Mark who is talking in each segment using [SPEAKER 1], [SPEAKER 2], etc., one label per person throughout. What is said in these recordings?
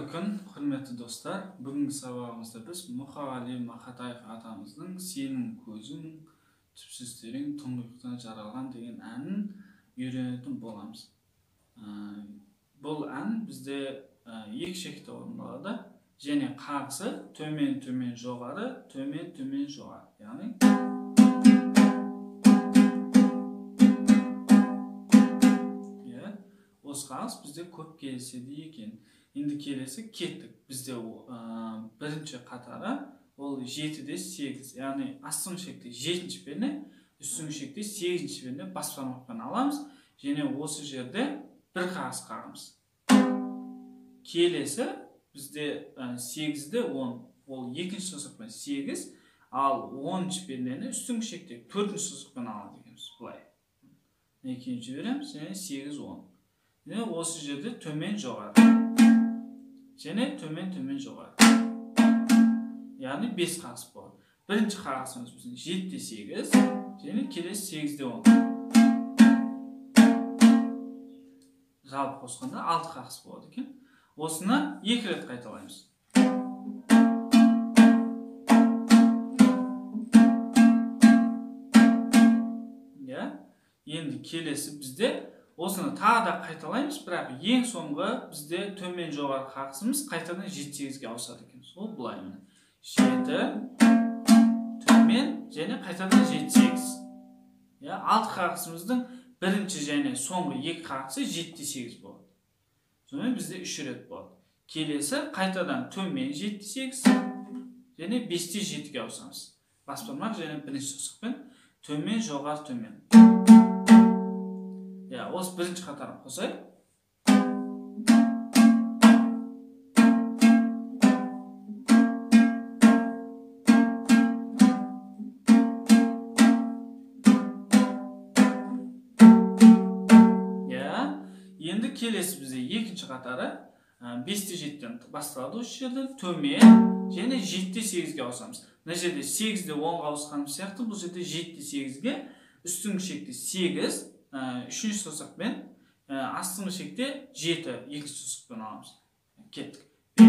[SPEAKER 1] Қайырлы күн, құрметті достар. Бүгінгі сабағымызда біз Мұқағали Мақатаев атамыздың «Сенің көзің түпсіз терең тұңғиықтан жаралған» деген әнін үйренетін боламыз. Бұл ән бізде екі шекте орындалады және қағысы төмен төмен жоғары, төмен төмен жоғары. Яғни осы қағыс бізде көп кездеседі екен. Енді келесі кеттік. Бізде бірінші қатары ол 7-де 8, яғни астыңғы шекте 7-ші перне, үстіңгі шекте 8-ші перне бас бармақпен аламыз және осы жерде бір қағыс қағамыз. Келесі бізде 8-де 10, ол екінші саусақпен 8, ал 10-шы пернені үстіңгі шекте 4-ші саусақпен алады екенбіз. Былай. Екінші жібереміз, және 8 10. Және осы жерде төмен жоғары. Және төмен төмен жоғары. Яғни 5 қағыс болады. Бірінші қағысымыз біздің 7-де 8, және келесі 8-де 10. Жалпы қосқанда 6 қағыс болады екен. Осыны 2 рет қайталаймыз. Енді келесі бізде осыны тағы да қайталаймыз, бірақ ең соңғы бізде төмен жоғары қағысымыз қайтадан 7-8-ге ауысады екен. Ол былай міне. 7 төмен және қайтадан 7-8. 6 қағысымыздың бірінші және соңғы 2 қағысы 7-8 болады. Сонымен бізде 3 рет болады. Келесі қайтадан төмен 7-8 және 5-7-ге ауысамыз. Бас бармақ және бірінші саусақпен төмен жоғары төмен. Осы бірінші қатарын қосайық. Енді келесі бізде екінші қатары 5-те 7-тен басталады. Осы жерден төмен және 7-те 8-ге ауысамыз. Мына жерде 8-де 10-ға ауысқанымыз сияқты, бұл жерде 7-те 8-ге үстіңгі шекте 8, үшінші саусақпен, астыңғы шекте 7, екінші саусақпен аламыз. Кеттік. 5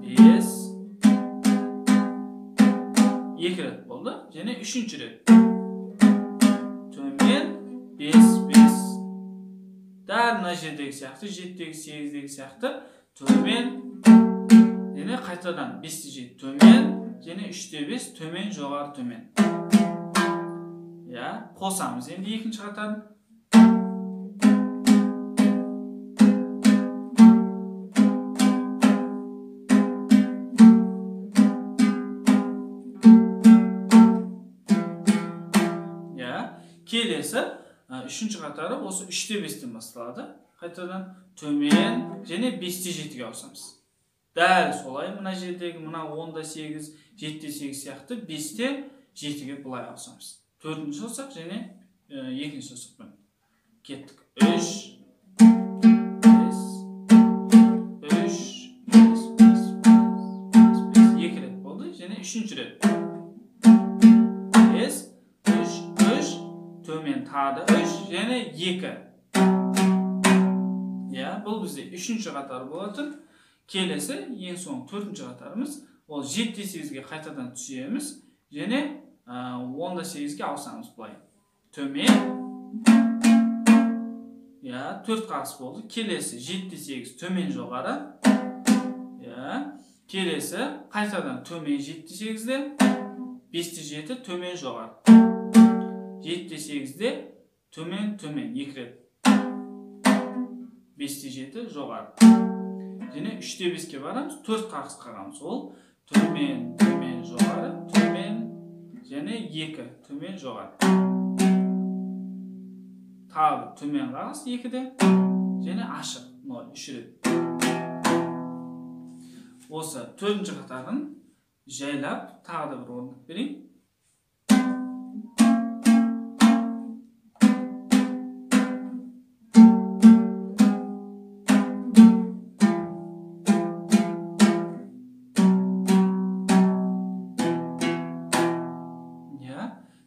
[SPEAKER 1] 5 2 рет болды. Және үшінші рет. Төмен 5 5. Дәл мына жердегі сияқты, 7-дегі 8-дегі сияқты төмен және қайтадан 5-те 7 төмен және 3-те 5 төмен жоғары төмен. Қосамыз енді екінші қатарын. Келесі үшінші қатары осы 3-те 5-тен басталады. Қайтадан төмен және 5-те 7-ге ауысамыз. Дәл солай мына жердегі мына 10-да 8, 7-те 8 сияқты 5-те 7-ге былай ауысамыз. Төртінші саусақ және екінші саусақпен. Кеттік. 3 5 3 5 5 5 2 рет болды. Және үшінші рет. 5 3 3 төмен тағы 3 және 2. Бұл бізде үшінші қатар болатын. Келесі ең соңғы төртінші қатарымыз ол 7-те 8-ге қайтадан түсеміз және 10-да 8-ге ауысамыз былай. Төмен. 4 қағыс болды. Келесі 7-те 8 төмен жоғары. Келесі қайтадан төмен 7-те 8-де 5-те 7 төмен жоғары. 7-те 8-де төмен төмен 2 рет. 5-те 7 жоғары. Және 3-те 5-ке барамыз, 4 қағыс қағамыз. Ол төмен төмен жоғары, төмен және 2 төмен жоғары. Тағы төмен қағыс 2-де және ашық 0 3 рет. Осы төртінші қатарын жайлап тағы да бір орындап берейін.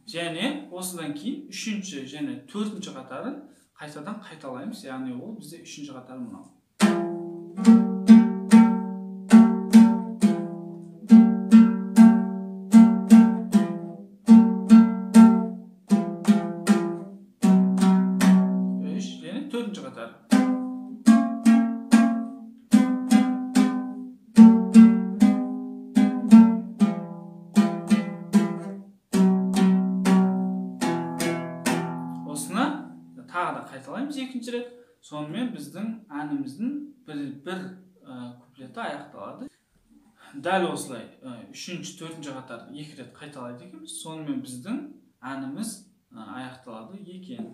[SPEAKER 1] Және осыдан кейін үшінші және төртінші қатарын қайтадан қайталаймыз, яғни ол бізде үшінші қатар мынау. Үш және төртінші қатар. Осыны тағы да қайталаймыз екінші рет. Сонымен біздің әніміздің бір куплеті аяқталады. Дәл осылай үшінші, төртінші қатарды екі рет қайталайды екенбіз. Сонымен біздің әніміз аяқталады екен.